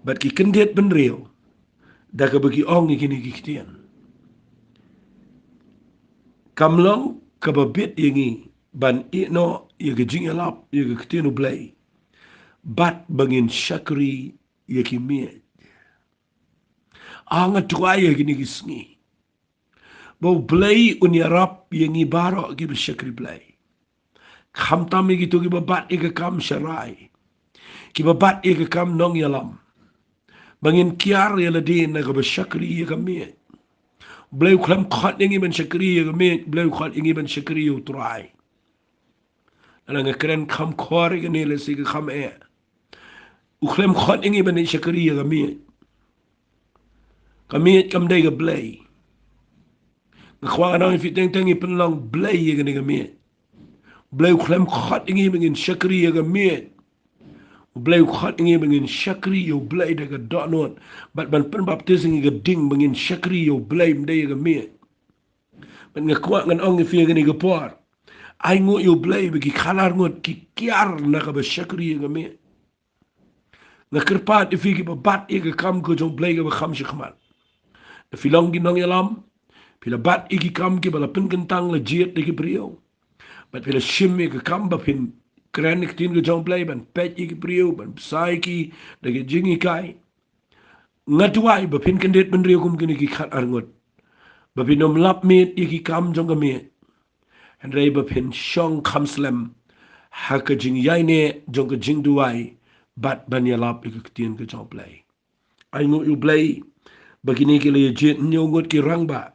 Bad ki kyndit bynriew da kaba ki ong ïa kine ki ktien, kam long kaba bit ïa ngi ban ïeh noh ïa ka jingïalap ïa ka ktien U Blei bad ba ngin shakri ïa ki miej. Nga duwai ïa kine ki sngi ba U Blei un ïarap ïa ngi baroh kiba shakri Blei, khamtam ïa kito kiba bat ïa ka kam sharai, kiba bat ïa ka kam nongïalam, ba ngin kiar ïa lade na kaba shakri ïa ka miej. U Blei u khlem khot ïa ngi ban shakri ïa ka miej, U Blei u khot ïa ngi ban shakri ïa U Trai. Lada nga kren kham khor ïa kane lehse ka kham eh. U khlem khot ïa ngi ban ïa shakri ïa ka miej. Ka miej kam dei ka blei. Nga kwah ngan ong ïa phi, teng teng ngi pynlong blei ïa kane ka miej. U Blei u khlem khot ïa ngi ba ngin shakri ïa ka miej. U Blei u khot ïa ngi ba ngin shakri ïa U Blei da ka dohnud bad ban pynbaptis ïa ngi ka ding ba ngin shakri ïa U Blei, ym dei ïa ka miej. Bad nga kwah ngan ong ïa phi ïa kane ka por, ainguh ïa U Blei ba ki khatar ngut ki kiar na kaba shakri ïa ka miej. Nga kyrpad ïa phi kiba bat ïa ka kam ka jong U Blei kaba kham shakhmat. Lada phi long ki nongïalam, phi la bat ïa ki kam kiba la pynkyntang, la jied da ki briew, bad phi la shim ïa ka kam ba phin kren ïa ka ktien ka jong U Blei, ban peit ïa ki briew, ban bsa ïa ki da ka jinghikai. Nga duwai ba phin kyndit bynriew kum kine ki khatar ngut, ba phin ym lap miet ïa ki kam jong ka miej, hynrei ba phin shong kham slem ha ka jingïaineh jong ka jingduwai bad ban ïalap ïa ka ktien ka jong U Blei. Ainguh ïa U Blei ba kine ki la ïa jied hynñiew ngut ki rangbah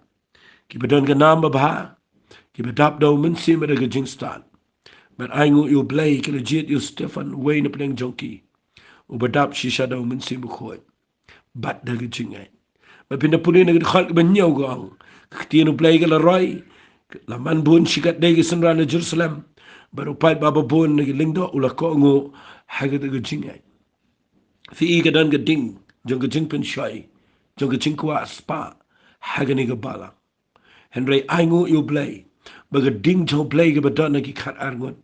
kiba don ka nam babha, kiba dap da U Mynsiem bad da ka jingstad. Bad ainguh ïa U Blei ki la jied ïa u Stephan, uwei na pdeng jong ki, uba dap shisha da U Mynsiem Bakhuid bad da ka jingngeit. Bad phin da pule na ka dkhot kaba hynñiew ka ong, ka ktien U Blei ka la roi, la man bun shikatdei ki synran na Jerusalem, bad u paidbah babun na ki lyngdoh u la kohnguh ha kata ka jingngeit. Phi i, ka don ka ding jong ka jingpynshoi, jong ka jingkwah spah ha kane ka balang. Hynrei ainguh ïa U Blei ba ka ding jong U Blei kaba don ha ki khatar ngut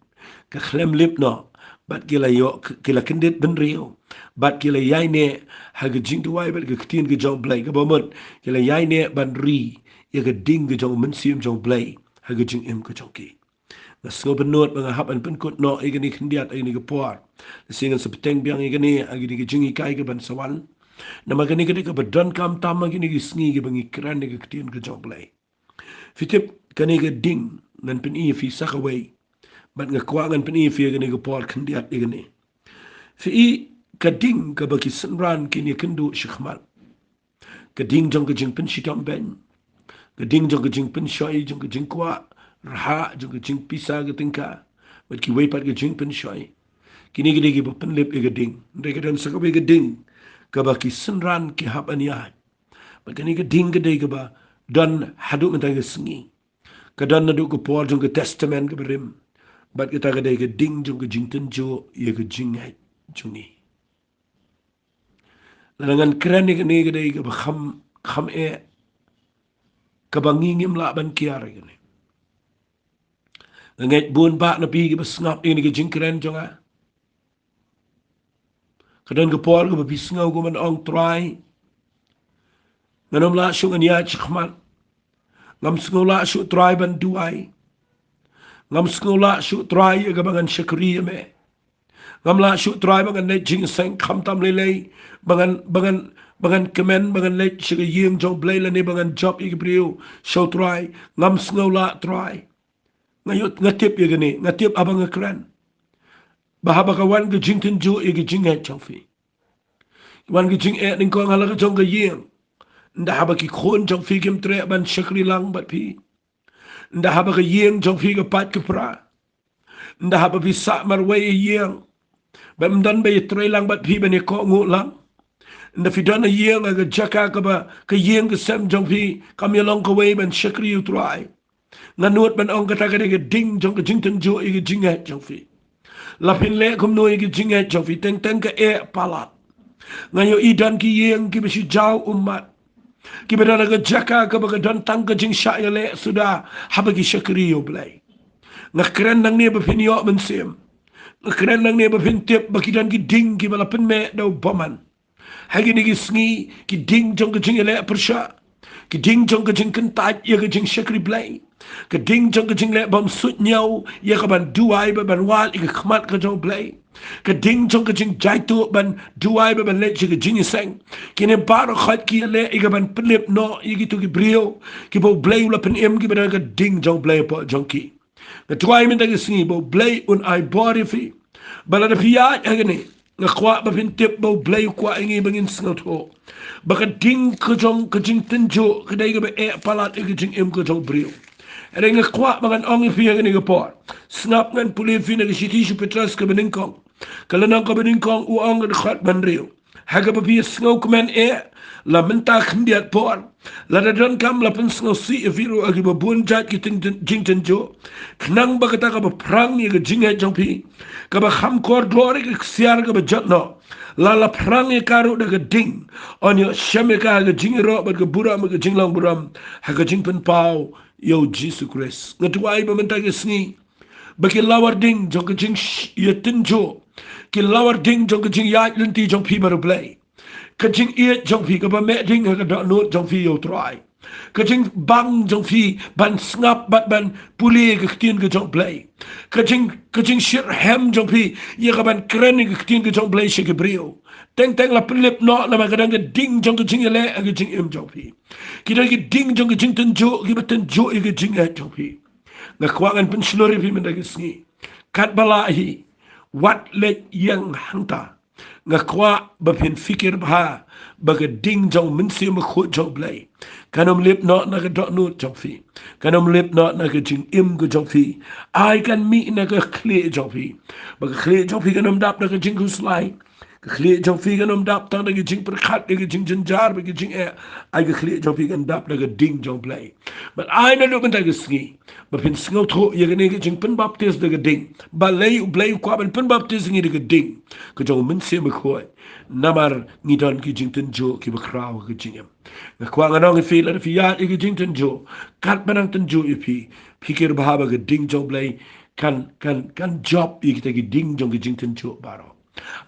ka khlem lip noh bad ki la ïoh, ki la kyndit bynriew, bad ki la ïaineh ha ka jingduwai bad ka ktien ka jong U Blei. Kaba mut, ki la ïaineh ban ri ïa ka ding ka jong u Mynsiem jong U Blei ha ka jingim ka jong ki. Nga sngew bynnud ba nga hap ban pynkut noh ïa kane khyndiat ha kane ka por. Lehse ngan sa bteng biang ïa kane ha kane ka jinghikai kaban sa wan. Namar kane ka dei kaba donkam tam ha kine ki sngi kiba ngi kren ïa ka ktien ka jong U Blei. Phi tip, kane ka ding ngan pyni ïa phi sa kawei, bad nga kwah ngan pyni ïa phi ha kane ka por khyndiat ïa kane. Phi i, ka ding kaba ki synran kin ïakynduh shakhmat, ka ding jong ka jingpynshitom beiñ, ka ding jong ka jingpynshoi, jong ka jingkwah rhah, jong ka jingpisa ka tyngka, bad kiwei pat ka jingpynshoi. Kine ki dei kiba pynlip ïa ka ding. Hynrei ka don sa kawei ka ding kaba ki synran ki hap ban ïaid. Bad kane ka ding ka dei kaba don haduh mynta ka sngi. Ka don naduh ka por jong ka Testament kaba rim. Bad kata ka dei ka ding jong ka jingtynjuh ïa ka jingngeit jong ngi. Lada ngan kren ïa kane ka dei kaba kham, kham eh, kaba ngi ngim lah ban kiar ïa kane. Nga ngeit bun bah na phi kiba sngap ïa kane ka jingkren jong nga. Ka don ka por kaba phi sngew kumno ban ong, Trai, ngan ym lah shuh ngan ïaid shakhmat. Ngam sngew lah shuh Trai ban duwai. Ngam sngew lah shuh Trai ïa kaba ngan shakri ïa me. Ngam lah shuh Trai ba ngan leit jingïaseng, khamtam lei lei ba ngan, ba ngan, ba ngan kmen, ba ngan leit sha ka ïing jong U Blei lane ba ngan jop ïa ki briew sha U Trai. Ngam sngew lah Trai. Nga ïoh, nga tip ïa kane, nga tip haba nga kren, ba haba ka wan ka jingtynjuh ïa ka jingngeit jong phi, wan ka jingeh nyngkong ha la ka jong ka ïing. Ynda haba ki khun jong phi kim treh ban shakri lang bad phi, ynda haba ka ïing jong phi ka pait ka pra, ynda haba phi sah marwei ïa ïing, ba ym don ba ïatrei lang bad phi ban ïakohnguh lang. Ynda phi don ha ïing ha ka jaka kaba ka ïing ka sem jong phi kam ïalong kawei ban shakri ïa U Trai. Nga nud ban ong kata ka dei ka ding jong ka jingtynjuh ïa ka jingngeit jong phi. La phin leh kumno ïa ka jingngeit jong phi, teng teng ka eh palat. Nga ïohi don ki ïing kiba shu jaw ummat, kiba don ha ka jaka kaba ka don tang ka jingshah ïaleh suda haba ki shakri ïa U Blei. Nga kren nangne ba phin ïoh mynsiem. Nga kren nangne ba phin tip ba ki don ki ding kiba la pynmeh da u bymman. Ha kine ki sngi, ki ding jong ka jingïaleh pyrshah, ki ding jong ka jingkyntait ïa ka jingshakri Blei, ka ding jong ka jingleh bymsuidñiew ïa kaban duwai bad ban wad ïa ka khmat ka jong U Blei, ka ding jong ka jingjaituh ban duwai bad ban leit sha ka jingïaseng. Kine baroh khoit ki ïaleh ïa kaban pynlip noh ïa kito ki briew kiba U Blei u la pynim, kiba don ka ding jong U Blei hapoh jong ki. Nga duwai mynta ka sngi ba U Blei un ai bor ïa phi, ba lada phi ïaid ha kane, nga kwah ba phin tip ba U Blei u kwah ïa ngi ba ngin sngewthuh ba ka ding ka jong ka jingtynjuh ka dei kaba eh palat ïa ka jingim ka jong u briew. Hynrei nga kwah ba ngan ong ïa phi ha kane ka por, sngap, ngan pule ïa phi na ka shithi sha u Petros kaba nyngkong, ka lynnong kaba nyngkong, u ong ka dkhot ba hynriew, ha kaba phi ïa sngewkmen eh la mynta khyndiat por, lada donkam la pynsngewsih ïa phi ruh ha kiba bun jait ki jingtynjuh, khnang ba kata kaba phrang ïa ka jingngeit jong phi, kaba kham kordor ïa ka ksiar kaba jot noh, la la phrang ïa ka ruh da ka ding, yn ïoh shem ïa ka ha ka jingïaroh bad ka burom bad ka jinglong burom ha ka jingpynpaw ïa U Jisu Khrist. Nga duwai ba mynta ka sngi ba ki lawar ding jong ka jingsh-, ïatynjuh, ki lawar ding jong ka jingïaid lynti jong phi bad U Blei, ka jingïeit jong phi kaba meh ding ha ka dohnud jong phi ïa U Trai, ka jingbang jong phi ban sngap bad ban pule ka ktien ka jong U Blei, ka jing, ka jingshit rhem jong phi ïa kaban kren ïa ka ktien ka jong U Blei sha ki briew, teng teng la pynlip noh namar ka don ka ding jong ka jingïaleh ha ka jingim jong phi. Ki don ki ding jong ka jingtynjuh kiba tynjuh ïa ka jingngeit jong phi. Nga kwah ngan pynshlur ïa phi mynta ka sngi, katba lah hi, wat leit ïeng hangta. Nga kwah ba phin fikir bha ba ka ding jong U Mynsiem Bakhuid jong U Blei kan ym lip noh na ka dohnud jong phi, kan ym lip noh na ka jingim ka jong phi. Ai kan mih na ka khlieh jong phi, ba ka khlieh jong phi kan ym dap na ka jingkhuslai. Ka khlieh jong phi kan ym dap tang da ka jingpyrkhat, da ka jingjynjar bad ka jingeh. Ai ka khlieh jong phi kan dap da ka ding jong U Blei. Bad ai naduh mynta ka sngi ba phin sngewthuh ïa kane ka jingpynbaptis da ka ding. Balei U Blei u kwah ban pynbaptis ïa ngi da ka ding ka jong U Mynsiem Bakhuid? Namar ngi don ki jingtynjuh kiba khraw ha ka jingim. Nga kwah ngan ong ïa phi, lada phi ïaid ïa ki jingtynjuh, katba nang tynjuh ïa phi, phi kyrpad ba ka ding jong U Blei kan, kan, kan jop ïa kita ki ding jong ki jingtynjuh baroh.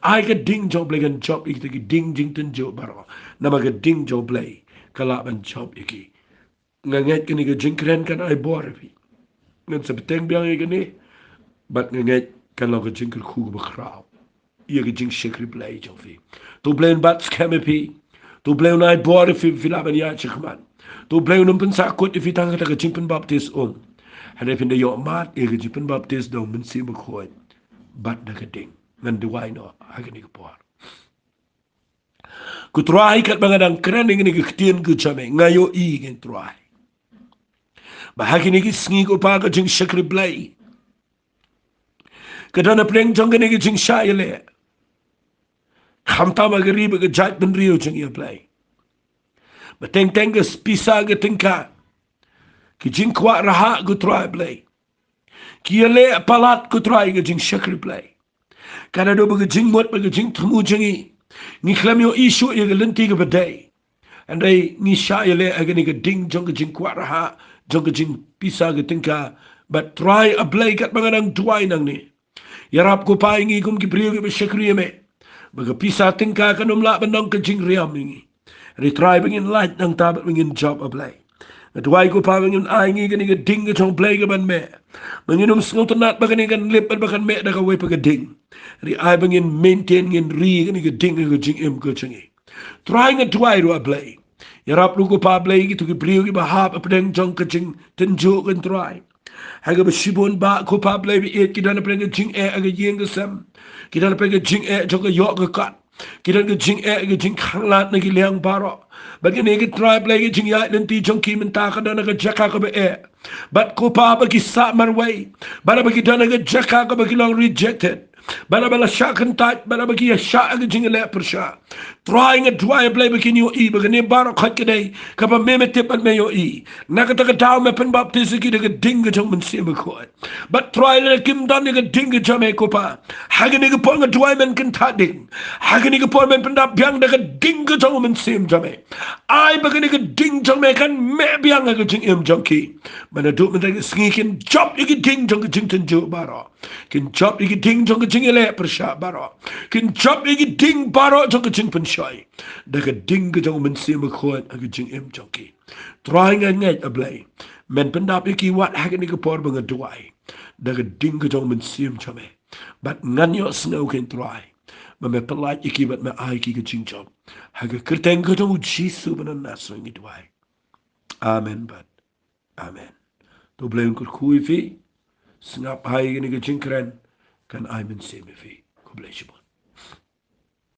Ai ka ding jong U Blei kan jop ïa kita ki ding jingtynjuh baroh. Namar ka ding jong U Blei ka lah ban jop ïa ki. Nga ngeit kane ka jingkren kan ai bor ïa phi. Ngan sa bteng biang ïa kane. Bad nga ngeit kan long ka jingkyrkhu kaba khraw ïa ka jingshakri Blei jong phi. To U Blei un bat skhem ïa phi. To U Blei un ai bor ïa phi, phi lah ban ïaid shakhmat. To U Blei un ym pynsahkut ïa phi tang kata ka jingpynbaptis um. Hynrei phin da ïoh mad ïa ka jingpynbaptis da U Mynsiem Bakhuid bad da ka ding. Ngan duwai noh ha kane ka por. Ko Trai, katba nga dang kren ïa kane ka ktien ka jong me, nga ïohi, ko Trai, ba ha kine ki sngi, ko Pa, ka jingshakri Blei ka don hapdeng jong kane ka jingshah ïaleh. Khamtam ha ka ri bad ka jaitbynriew jong ngi, Blei. Ba teng teng ka pisa ka tyngka, ki jingkwah rhah, ko Trai Blei, ki ïaleh palat, ko Trai, ka jingshakri Blei. Ka naduh ba ka jingmut bad ka jingthmu jong ngi, ngi khlem ïohi shuh ïa ka lynti kaba dei. Hynrei ngi shah ïaleh ha kane ka ding jong ka jingkwah rhah, jong ka jingpisa ka tyngka. Bad Trai, A Blei, katba nga dang duwai nangne, ïarap, ko Pa, ïa ngi kum ki briew kiba shakri ïa me, ba ka pisa tyngka kan ym lah ban long ka jingriam ïa ngi. Hynrei Trai, ba ngin lait nangta bad ba ngin jop, A Blei. Nga duwai, ko Pa, ba ngin ai ïa ngi kane ka ding ka jong U Blei kaban meh, ba ngin ym sngewtynnat ba kane kan lip bad ba kan meh da kawei pat ka ding. Hynrei ai ba ngin maintain, ngin ri kane ka ding ha ka jingim ka jong ngi. Trai, nga duwai ruh, A Blei, ïarap ruh, ko Pa Blei, kito ki briew kiba hap hapdeng jong ka jingtynjuh, ko Trai. Ha kaba shibun bah, ko Pa Blei, ba ïeit, ki don hapdeng ka jingeh ha ka ïing ka sem, ki don hapdeng ka jingeh jong ka ïoh ka kot, ki don ka jingeh ha ka jingkhanglad na ki liang baroh. Bad kane, ko Trai Blei, ka jingïaid lynti jong ki mynta ka don ha ka jaka kaba eh. Bad, ko Pa, ba ki sah marwei, bad ba ki don ha ka jaka kaba ki long rejected, bad ba la shah kyntait, bad ba ki ïa shah ha ka jingïaleh pyrshah. Trai, nga duwai, A Blei, ba kin ïohi ba kane baroh khoit ka dei kaba me, me tip bad me ïohi. Na kata ka daw me pynbaptis ïa ki da ka ding ka jong U Mynsiem Bakhuid. Bad Trai, lada kim don ïa ka ding ka jong me, ko Pa, ha kane ka por nga duwai men kyntha ding. Ha kane ka por men pyndap biang da ka ding ka jong U Mynsiem jong me. Ai ba kane ka ding jong me kan meh biang ha ka jingim jong ki. Ba naduh mynta ka sngi kin jop ïa ki ding jong ka jingtynjuh baroh. Kin jop ïa ki ding jong ka jingïaleh pyrshah baroh. Kin jop ïa ki ding baroh jong ka jingpynshoi da ka ding ka jong U Mynsiem Bakhuid ha ka jingim jong ki. Trai, nga ngeit, A Blei, men pyndap ïa ki wat ha kane ka por ba nga duwai da ka ding ka jong U Mynsiem jong me. Bad ngan ïohsngew, ko Trai, ba me pyllait ïa ki bad me ai ïa ki ka jingjop. Ha ka kyrteng ka jong U Jisu ba na Nasareth ngi duwai. Amen bad amen. To U Blei un kyrkhu ïa phi. Sngap ha kane ka jingkren, kan ai mynsiem ïa phi. Khublei shibun.